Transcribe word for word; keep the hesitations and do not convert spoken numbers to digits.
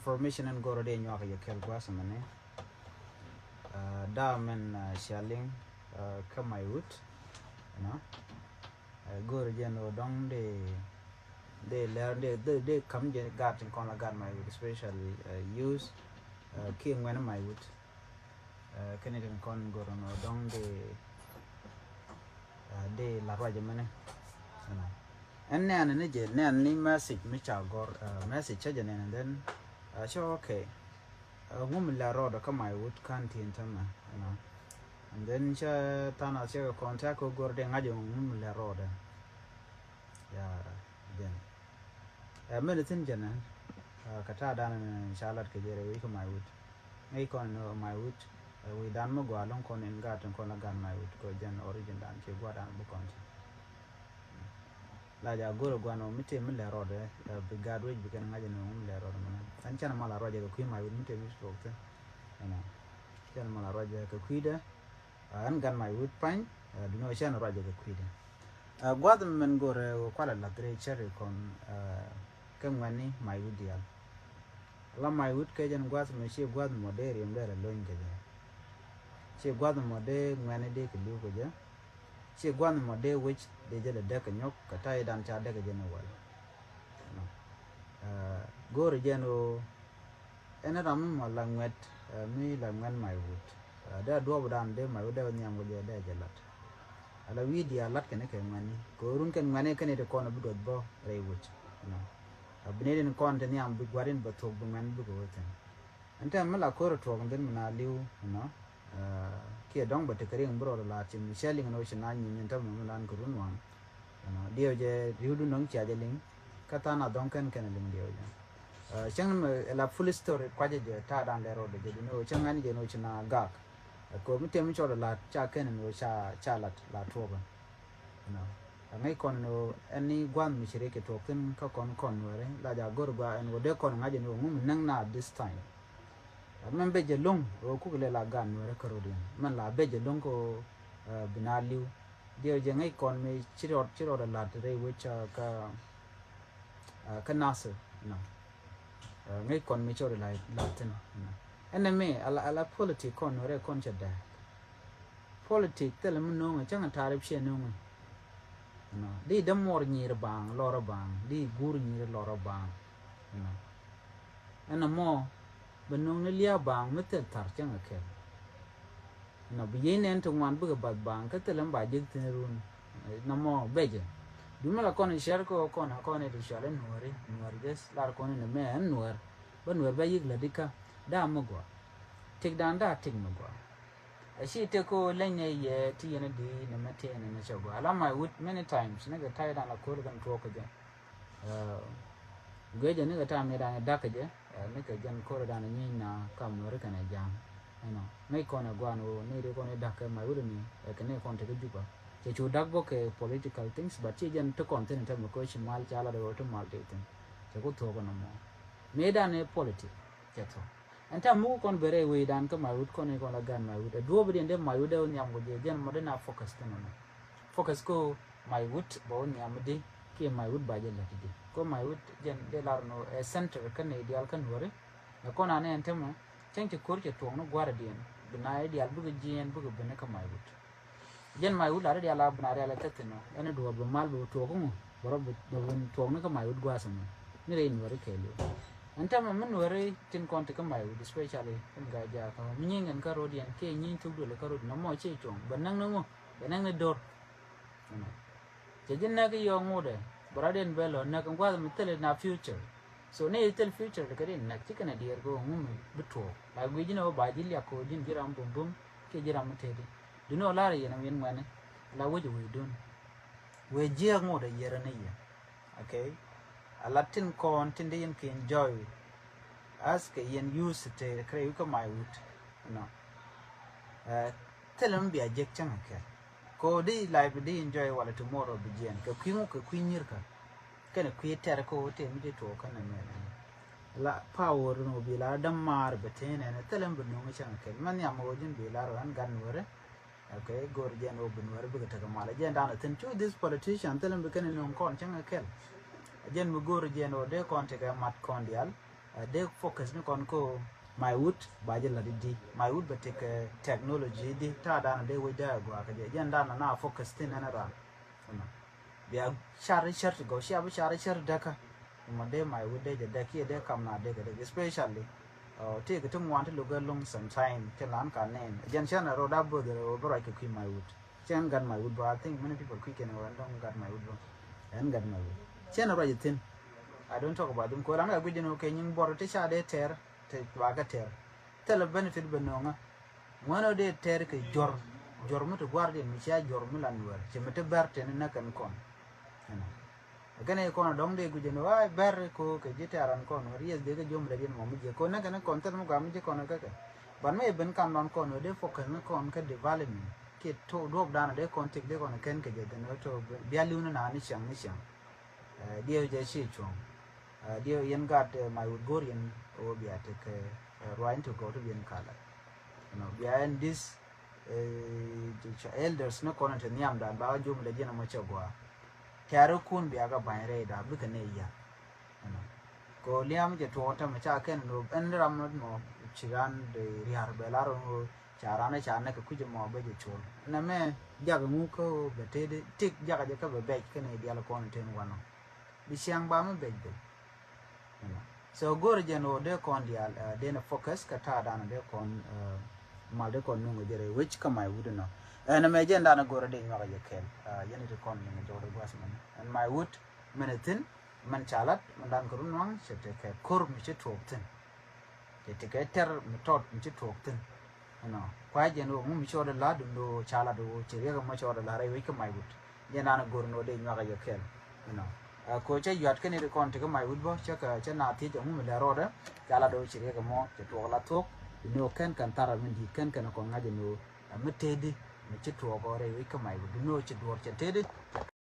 Information in go̱o̱rä dee nyuak yɛ kɛl gua̱a̱th mɛni. Daa mɛn cia liŋ kä Maiwut. Ɛnɔ go̱o̱rä jɛn ɣöö dɔ̱ŋ dee dee lɛr dee dee kam jɛ gat tin kɔn la gat Maiwut, especially youth kiɛ ŋuɛn Maiwut. Kɛn itin kɔn go̱o̱rä nɔ dɔ̱ŋ dee dee la ruacɛ mɛni. Ɛn nɛɛni ni jɛ nɛɛni ni message mi ca gɔr, message cä jɛ nɛɛni, then cä okay. Ŋum lɛ rɔɔdɛ kä Maiwut kan tin tämɛ. And then cä than a cɛ kɛ contact kɛ go̱r dee ŋa̱c ŋum lɛ rɔɔdɛ. Ya jɛn. Ɛ mɛn thin jɛn ɛ kä ta̱a̱ dan ca lat kɛ jɛ rɛ wi̱c kä Maiwut. Ŋäc kɔn ni Maiwut wi̱c dan mi gɔaa lɔŋ kɔn in gaat tin kɔn la gan Maiwut kɛ jɛn origin dan ci gua̱dan bi kɔn ci. La ja go̱r a guan ɔ mi tëë mi lɛ rɔɔdɛ bi gaat wec bi kɛn ŋa̱c ni ɔ mi lɛ rɔɔdɛ mɛnɛ. Ɛn cɛn mal a ruacɛ kɛ kui̱ Maiwut mi tëë mi tuɔɔk thin. Ɛnɔ cɛn mal a ruacɛ kɛ kui̱dɛ. Ɛn gan Maiwut pa̱ny. Duŋni ɔ cɛn ruacɛ kɛ kui̱dɛ. Gua̱th mi mɛn go̱rɛ wä kualɛ lath rɛy cɛri kɔn kɛ ŋuɛni Maiwut diaal. La Maiwut kɛ jɛn gua̱th mi ci gua̱th mɔ dee riɛm dee rɛ lony kɛ jɛ. Ci gua̱th mɔ dee ŋuɛni dee kɛ li̱w kɛ jɛ. Ci gua̱th mɔ dee wec dee jɛ lɛ däk kɛ nyɔk kɛ ta̱y dan ca däk kɛ jɛ ni wäl. Go̱o̱ri jɛn ɣöö ɛn ram mi mɔ la ŋuɛt mi la ŋuɛt Maiwut. Dee duɔɔp dan dee Maiwut dee nhiam kɛ jɛ dee jɛ lat. Ala wi̱i̱ diaal lat kɛn kɛ ŋuɛni kɛ ɣöö run kɛn ŋuɛni kɛn iti kɔn bi duɔth bä rɛy wec. A bi nɛy din kɔn ti nhiam bi gua̱r in bɛ thok bi ŋuɛn bikɛ wä thi̱n. Ɛn tɛm mi la ko̱r ɛ tuɔɔk in dhin mi na li̱w, you know, kiɛ dɔ̱ŋ bɛ tekɛ riŋ bi rɔɔd ɛ la̱r ci mi cɛ liŋ ni wä ci na nyin in tɛm mi mi lan kɛ run waŋ. Diɛw jɛ ri̱wdu nɔŋ cia jɛ liŋ kä tha̱a̱ŋ a dhɔ̱ŋ kɛn kɛn liŋ diɛw jɛ. Cäŋ ni la full story kuacä jɛ ta̱a̱ dan lɛ rɔɔdɛ jɛ duni ɣöö cäŋ ɛn jɛ ni ɣöö ci na gak. Kɛ ɣöö mi tëë mi cɔl lat ca kɛn ni ɣöö ca lat la tuɔɔkä. Ɛ ŋäc kɔn ni ɣöö ɛn ni gua̱n mi ci riɛk kɛ tuɔɔk thi̱n kä kɔn kɔn nuɛɛri la ja go̱r gua ɛn ɣöö dee kɔn ŋa̱c ni ɣöö ŋum näŋ na this time. Mɛn bɛ jɛ lo̱ŋ ɣöö kuk lɛ la gan nuɛɛri kä rɔɔdiɛn mɛn la bɛ jɛ lo̱ŋ kɛ ɣöö bi na li̱w. Diɛw jɛ ŋäc kɔn mi ci rɔɔd ci rɔɔd a lat rɛy wec kä kä Nasir. Ŋäc kɔn mi cɔri la la thin. Ɛn nɛ mi ala ala politik kɔn nuɛrɛ kɔn cɛ dɛk. Politik thilɛ mi no̱o̱ŋɛ cäŋ a taarip ciɛ no̱o̱ŋɛ. Di dämuɔr nyir baaŋ lɔrä baaŋ di guur nyir lɔrä baaŋ. Ɛn nɛ mɔ bɛ no̱o̱ŋ ni lia̱a̱ baaŋ mi thil thar cäŋ a kɛl. Nɔ bi yiey nɛn ti ŋuan bikɛ bath baaŋ kä thilɛ mi ba jek thin run. Nɔmɔ becɛ. Duŋ mi la kɔn i̱ cɛr kɛ ɣöö kɔn a kɔn i̱ ti cɔal i̱ nuääri nuäär jeth lar kɔn i̱ ni mɛ ɛn nuäär. Bä nuäär bɛ yik lätdi kä da̱a̱ mi gɔaa. Tikdan da̱a̱ tik mi gɔaa. A ci tek kɛ ɣöö leny nɛ yɛ ti yɛn i̱ di ni mɛ tëë ni mɛ cɛ gɔaa la Maiwut many times ni kɛ ta̱y dan la ko̱l kɛn tuɔɔk kɛ jɛ. Guiɛ jɛ nikɛ tam ni dan i̱ da̱k kɛ jɛ nikɛ jɛn ko̱r dan i̱ nyi̱i̱n na kam nuɔri kɛn ɛ ja̱a̱ŋ. Ɛnɔ ŋäc kɔn ɛ guan ɣöö ni ri kɔn i̱ da̱k kɛ Maiwut ni ɛ kɛ ni kɔn tekɛ Juba. Cɛ cu da̱k bä kɛ political things but ci jɛn ti kɔn thin i̱ tɛmɛ ko̱ ci mal ca lat ɣöö ti mal tëë thin. Cɛ ku thuɔɔk ɛnɔ mɔ mi dan i̱ politic cɛ thuɔɔk. Ɛn tam muk kɔn bɛ rɛy wecdan kä Maiwut kɔn i̱ kɔn la gan Maiwut ɛ duɔ̱ɔ̱p i̱ diɛn dee Maiwut dee wä nhiam kɛ jɛ jɛn mɔ dee na focus thin ɛnɔ. Focus ko Maiwut bɛ wä nhiam di kiɛ Maiwut ba jɛ lät di ko Maiwut jɛn dee lar nɔ ɛ center kä nɛy diaal kä nuɔri. Ɛ kɔn anɛ ɛn tämɛ cäŋ ci ko̱r cɛ tuɔɔk ni gua̱rä diɛn bi na i̱ diaal bikɛ jiɛɛn bikɛ bini kä Maiwut. Jɛn Maiwut lar i̱ diaal a bi na rial ɛ thäthin nɔ ɛn i̱ duɔɔr bi mal bi tuɔɔk ŋu bɛ rɔ bi tuɔɔk ni kä Maiwut gua̱a̱th ɛmɛ ni rɛy nuɔri kɛɛliw. Ɛn tämɛ mi nuɔri tin kɔn ti kä Maiwut especially in Gaa-jaak kä mi nyieny kɛn kä ro̱d yɛn kiɛ nyieny thuk duël kä ro̱d nɔmɔ ci cuɔ̱ŋ bɛ näk ni ŋu bɛ näk ni do̱r. Cɛ ji̱ näk i̱ yɔɔk ŋotdɛ bɛ rɔ̱diɛn bɛ lɔ näk in gua̱th mi thil in a future. So ni i̱ thil future kɛ ri näk ci kɛn a diɛɛr kɛ ɣöö ŋumi bi tuɔɔk la guic ji̱n ɛ wä ba ji̱ liak kɛ ɣöö ji̱n ji̱ ram bumbum kiɛ ji̱ ram mi teti. Duni ɣä lar i̱ yɛn a wi̱n ŋuɛni la wec i̱ wecdun. Wec jiääk ŋotdɛ yiɛrä ni yɛ. Okay. A la tin kɔn tin di yɛn kɛ enjoy as kɛ yɛn use te kɛ rɛy wi̱c kä Maiwut. Nɔ. Thilɛ mi bia jek cäŋ kɛ ko di life di enjoy wala tomorrow bi jiɛn kɛ kui̱ ŋu kɛ kui̱ nyir kä. Kɛn kui̱ tɛr ko te mi di tuɔ kɛn mɛ. La power no bi la dam mar bɛ te nɛ thilɛ mi bi nuŋ cäŋ kɛ mɛ nhiam ɣöö ji̱n bi la rɔ ɛn gan nuɛrɛ. Okay, go̱o̱r jɛn ɣöö bi nuɛrɛ bikɛ tekɛ mal jɛn dan a thin cu this politician thilɛ mi bi kɛn nuŋ kɔn cäŋ kɛl. Jɛn mi go̱o̱r jɛn ɣöö dee kɔn tekɛ mat kɔn dial. Dee focus ni kɔn ko my wood ba jɛ la di di my wood bɛ tik technology di ta dan dee wec dee agua kɛ jɛ jɛn dan na focus thin ɛn ran. Bia car i̱ cär ti gɔw cia bi car i̱ cär däkä. Mɔ dee my wood dee jɛ däk kiɛ dee kam na dee kɛ dee especially ti kɛ ti ŋuan ti luk ɛ luŋ sometime ti lan ka nɛn jɛn cän ɛ rot a both ɛ rot bä ruac kɛ kui̱ my wood. Cɛn gat my wood bä. I think many people kui̱ kɛn ɛ wä ɛn dɔŋ gat my wood bä. Ɛn gat my wood cɛn ɛ ruac ɛ thin. I don't talk about them. Ko ran ka guic jɛn ɛ wä kɛ nyin buɔr ti ca dee tɛr ti ba kɛ tɛr. Thilɛ benefit bɛ nöŋä. Ŋuɛn ɔ dee tɛr kɛ jɔr jɔr mi ti guardian mi cia jɔr mi la nuɛr cɛ mi ti bɛr tɛn nä kɛn kɔn. Kɛn ɛ kɔn dɔŋ dee guic jɛn ɛ wä bɛr ko kɛ ji̱ tɛran kɔn wä riɛth dee kɛ jom lɛ jɛn mɔ mi jiɛ ko nä kɛn kɔn thil mi gua mi jiɛ kɔn kɛ kɛ. Ban mi ben kan lɔn kɔn wä dee focus ni kɔn kɛ development kiɛ to duɔp dan dee kɔn tik dee kɔn kɛn kɛ jɛ dɛn wä to bia liw ni na ni ciaŋ ni ciaŋ. Diɛw jɛ ci cuɔ̱ŋ. Diɛw yɛn gat my wood go̱r yɛn ɣöö bia tekɛ ruany ti gɔw ti biɛn kalɛ. Bia ɛn this elders ni kɔn ti nhiamdan ba jom lɛ jiɛn ɛmɔ cɛ gua. Tɛ̈ri kun bia kɛ ba̱ny rɛy da bikɛ ni yia. Kɛ liam jɛ tuɔɔk tämɛ ca kɛn ni ɛn ram mɔ ci ran de riar bɛ lar ɣöö ca ran ca nɛ kɛ kui̱c mɔ bɛ jɛ col. Nɛ mɛ jak ŋu kä bɛ tëëdi tik jak jɛ kä bɛ bɛc kɛn i̱ dial kɔn tin wanɔ. Bi ciaŋ ba mi bɛc bɛc. So go̱r jɛn ɣöö dee kɔn dial dee ni focus kɛ ta̱a̱ danɔ dee kɔn mal dee kɔn nuŋ jɛ rɛy wec kä my wood nɔ. Ɛn mɛ jɛn danɔ go̱r dee nyuak jɛ kɛl yɛn ti kɔn nuŋ jɔk dee gua̱th mɛn ɛn my wood mɛn thin. Mɛn ca lat mɛn dan kɛ run waŋ cɛ tekɛ ko̱r mi ci tuɔɔk thin. Cɛ tekɛ tɛr mi tɔt mi ci tuɔɔk thin. Ɛnɔ kua̱c jɛn ɣöö ŋu mi cɔɔdɛ la̱t dundo ca lat ɣöö cɛ riɛk ɛmɔ cɔɔdɛ la̱t rɛy wec kä my wood. Jɛn dan go̱r ni ɣöö dee nyuak jɛ kɛl. Ɛnɔ ɛ ko cɛ yuat kɛn iti kɔn tekɛ my wood bä cɛ kɛ cɛ na thiec ɛŋu mi lɛ rɔɔdɛ. Ca lat ɣöö cɛ riɛk ɛmɔ cɛ tuɔɔk la thuɔ̱k. Dundo kɛn kɛn thar ɛmɛ di̱i̱t kɛn kɛn kɔn ŋa̱c ɛn ɣöö ɛmɛ tëëdi mi ci tuɔɔk ɣöö rɛy wec kä my wood dundo cɛ duɔɔr cɛ tëëdi.